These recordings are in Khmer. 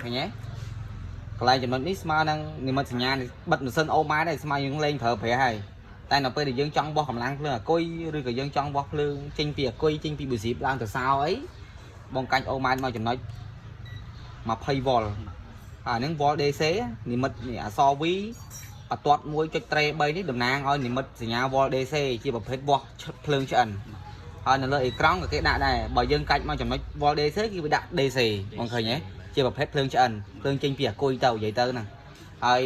ឃើញទេកន្លែងចំណុចនេះស្មើនឹងនិមិត្តសញ្ញានៃបិទម៉ាស៊ីនអូម៉ែដែរស្មើយើងលេងប្រើប្រាស់ហើយតែនៅពេលដែលយើងចង់បោះកម្លាំងភ្លើងអាគុយឬក៏យើងចង់បោះភ្លើងចេញពីអាគុយចេញពីប៊ូស៊ីបឡើងទៅសោអីបងកាច់អូម៉ែមកចំណុច20វ៉ុលហើយហ្នឹងវ៉ុល DC និមិត្តនេះអក្សរ V បន្ទាត់1ចុចត្រេ3នេះតំណាងឲ្យនិមិត្តសញ្ញាវ៉ុល DC ជាប្រភេទវាស់ភ្លើងឆ្អិនហើយនៅលើអេក្រង់ក៏គេដាក់ដែរបើយើងកាច់មកចំណុចវ៉ុល DC គឺវាដាក់ DC បងឃើញទេជាប្រភេទភ្លើងឆ្អិនភ្លើងចេញពីអាគុយទៅនិយាយទៅហ្នឹងហើយ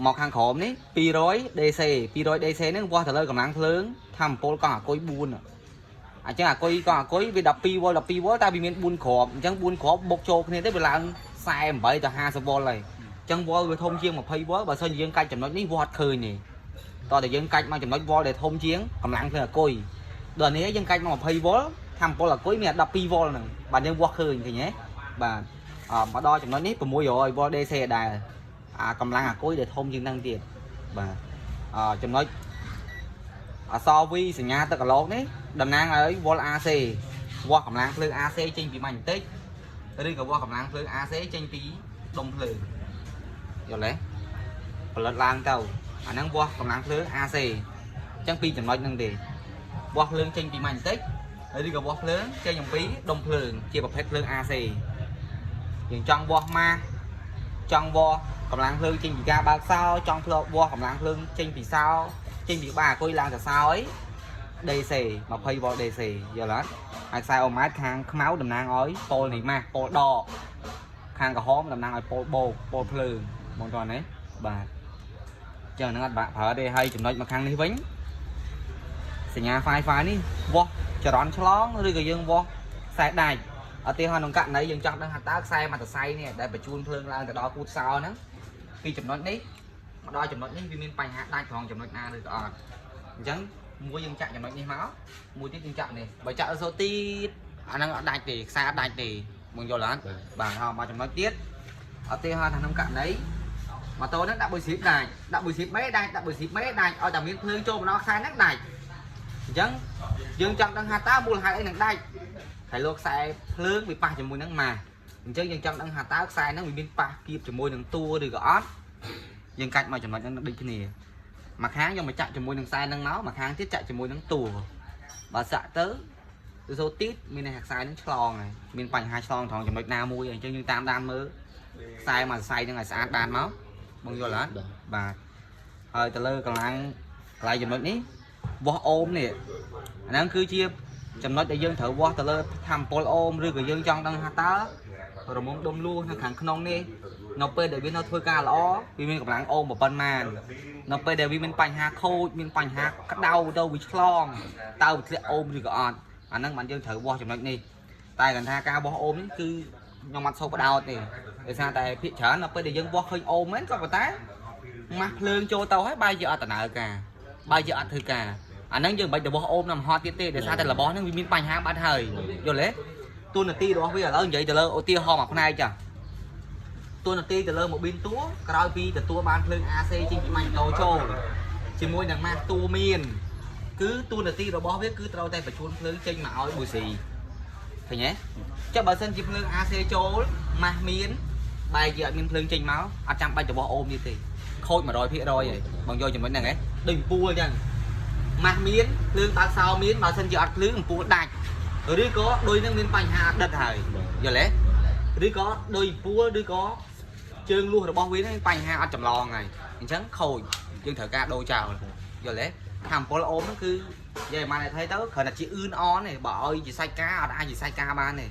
មកខាងក្រោមនេះ200 DC 200 DC ហ្នឹងវាស់ទៅលើកម្លាំងភ្លើងថាមពលកង់អាគុយ4អញ្ចឹងអាគុយកង់អាគុយវា12វ៉ុល12វ៉ុលតែវាមាន4គ្រាប់អញ្ចឹង4គ្រាប់បុកចូលគ្នាទៅវាឡើង48ទៅ50វ៉ុលហើយ ចឹងវ៉លវាធំជាង20វ៉ុលបើសិនជាយើងកាច់ចំណុចនេះវត្តឃើញទេតោះតែយើងកាច់មកចំណុចវ៉លដែលធំជាងកម្លាំងភ្លើងអាគុយដល់នេះយើងកាច់មក20វ៉ុលថាមពលអាគុយមាន12វ៉ុលហ្នឹងបាទយើងវាស់ឃើញឃើញទេបាទអមកដល់ចំណុចនេះ600វ៉ុល DC ដែរអាកម្លាំងអាគុយដែលធំជាងហ្នឹងទៀតបាទអចំណុចអក្សរ V សញ្ញាទឹកកឡោកនេះតំណាងឲ្យវ៉ុល AC វាស់កម្លាំងភ្លើង AC ចេញពីម៉ាញ់តិចឬក៏វាស់កម្លាំងភ្លើង AC ចេញពីដុំភ្លើង យល់ទេផលិតឡើងទៅអាហ្នឹងវាស់កម្លាំងភ្លើង AC អញ្ចឹងពីរចំណុចហ្នឹងទេវាស់ភ្លើងចេញពីម៉ាញ់តិចឬក៏វាស់ភ្លើងចេញអំពីដុំភ្លើងជាប្រភេទភ្លើង AC យើងចង់វាស់ម៉ាស់ចង់វាស់កម្លាំងភ្លើងចេញពីការបើកសោចង់ភ្លើងវាស់កម្លាំងភ្លើងចេញពីសោចេញពីបាអាគុយឡើងទៅសោអី DC 20 V DC យល់អត់ហើយខ្សែអូម៉ែត្រខាងខ្មៅតំណាងឲ្យប៉ូលនៃម៉ាស់ប៉ូលដកខាងក្រហមតំណាងឲ្យប៉ូលបូកប៉ូលភ្លើងបងតោះណាបាទចឹងហ្នឹងអត់បាក់ប្រើទេហើយចំណុចមកខាងនេះវិញសញ្ញា Wi-Fi នេះវាស់ចរន្តឆ្លងឬក៏យើងវាស់ខ្សែដាច់ឧទាហរណ៍ក្នុងករណីយើងចង់ដឹងថាតើខ្សែមួយសរសៃនេះដែលបញ្ជូនភ្លើងឡើងទៅដល់គូតសោហ្នឹងពីចំណុចនេះមកដល់ចំណុចនេះវាមានបញ្ហាដាច់ត្រង់ចំណុចណាឬក៏អត់អញ្ចឹងមួយយើងចាក់ចំណុចនេះមកមួយទៀតយើងចាក់នេះបើចាក់អសូទីតអាហ្នឹងអត់ដាច់ទេខ្សែអត់ដាច់ទេបងយល់អត់បាទហើយមកចំណុចទៀតឧទាហរណ៍ថាក្នុងករណីម៉ូតូហ្នឹងដាក់បុយស្រីបដាច់ដាក់បុយស្រីបមេដាច់ដាក់បុយស្រីបមេដាច់ឲ្យតែមានភ្លើងចូលមកដល់ខ្សែហ្នឹងដាច់អញ្ចឹងយើងចង់ដឹងថាតើមូលហេតុអីនឹងដាច់ហើយលោកខ្សែភ្លើងវាប៉ះជាមួយនឹងម៉ាអញ្ចឹងយើងចង់ដឹងថាតើខ្សែហ្នឹងវាមានប៉ះគៀបជាមួយនឹងតួឬក៏អត់យើងកាច់មកចំណុចហ្នឹងដូចគ្នាមួយខាងយកមកចាក់ជាមួយនឹងខ្សែហ្នឹងមកមួយខាងទៀតចាក់ជាមួយនឹងតួបើសាក់ទៅទៅសូទីតមានន័យថាខ្សែហ្នឹងឆ្លងហើយមានបញ្ហាឆ្លងត្រង់ចំណុចណាមួយហើយអញ្ចឹងយើងតាមដានមើលខ្សែមួយសរសៃហ្នឹងឲ្យស្អាតបានមកបងយល់អត់បាទហើយទៅលើកម្លាំងកន្លែងចំណុចនេះវាស់អូមនេះអាហ្នឹងគឺជាចំណុចដែលយើងត្រូវវាស់ទៅលើធម្មពលអូមឬក៏យើងចង់ដឹងថាតើរមុំដុំលួសនៅខាងក្នុងនេះនៅពេលដែលវានៅធ្វើការល្អវាមានកម្លាំងអូមប៉ុន្មាននៅពេលដែលវាមានបញ្ហាខូចមានបញ្ហាក្តៅទៅវាឆ្លងតើវាធ្លាក់អូមឬក៏អត់អាហ្នឹងបានយើងត្រូវវាស់ចំណុចនេះតែគាត់ថាការវាស់អូមនេះគឺខ្ញុំអត់សូវបដោតទេដោយសារតែភាគច្រើននៅពេលដែលយើងវាស់ឃើញអូមមែនក៏ប៉ុន្តែម៉ាស់ភ្លើងចូលទៅហើយបែរជាអត់ដំណើរការបែរជាអត់ធ្វើការអាហ្នឹងយើងមិនបាច់ទៅវាស់អូមនៅមហត់ទៀតទេដោយសារតែរបស់ហ្នឹងវាមានបញ្ហាបាត់ហើយយល់ទេតួនាទីរបស់វាឥឡូវនិយាយទៅលើឧទាហរណ៍មួយផ្នែកចាតួនាទីទៅលើម៉ូប៊ីនតួក្រោយពីទទួលបានភ្លើង AC ចេញពីម៉ាញ់តូចូលជាមួយនឹងម៉ាស់តួមានគឺតួនាទីរបស់វាគឺត្រូវតែបញ្ជូនភ្លើងចេញមកឲ្យប៊ូស៊ីឃើញទេចុះបើសិនជាភ្លើង AC ចូលម៉ាស់មានបែរជាអត់មានភ្លើងចេញមកអត់ចាំបាច់ទៅវាស់អូមទៀតទេខូច100%ហើយបងយកចំណុចហ្នឹងហ៎ដូចអំពូលអញ្ចឹងម៉ាស់មានភ្លើងបើកសោមានបើសិនជាអត់ភ្លើងអំពូលដាច់ឬក៏ដូចនឹងមានបញ្ហាអត់ដិតហើយយល់ទេឬក៏ដូចអំពូលឬក៏ជើងលួសរបស់វាហ្នឹងមានបញ្ហាអត់ចម្លងហើយអញ្ចឹងខូចយើងត្រូវការដូរចោលយល់ទេថាអំពូលអូមហ្នឹងគឺនិយាយមកតែថៃទៅគ្រាន់តែជាអឿនអនទេបើឲ្យជាសាច់ការអត់អាចជាសាច់ការបានទេ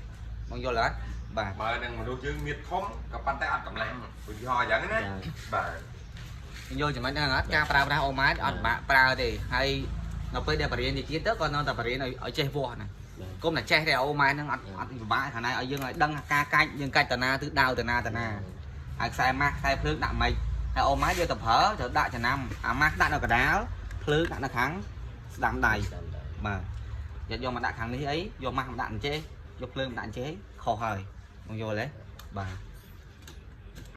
បងយល់អត់បាទ បើនឹងមនុស្សយើងមានធំក៏ប៉ុន្តែអត់កម្លាំងឧទាហរណ៍អញ្ចឹងណាបាទ យល់ចំណុចហ្នឹងអត់ការប្រើប្រាស់អូម៉ែតអត់បាក់ប្រើទេហើយនៅពេលដែលបរៀនទៀតទៅក៏នៅតែបរៀនឲ្យចេះវាស់ណាគុំតែចេះទេអូម៉ែហ្នឹងអត់អត់ពិបាកខាងណាឲ្យយើងឲ្យដឹងការកាច់យើងកាច់តាណាទិសដៅតាណាតាណាហើយខ្សែម៉ាស់ខ្សែភ្លើងដាក់ម៉េចហើយអូម៉ែតយកទៅប្រើត្រូវដាក់ចំណាំអាម៉ាស់ដាក់នៅកដាលភ្លើងដាក់នៅខាងស្ដាំដៃបាទយកយកមកដាក់ខាងនេះអីយកម៉ាស់មកដាក់អញ្ចេះយកភ្លើងមកដាក់អញ្ចេះខុសហើយបងយល់ទេបាទ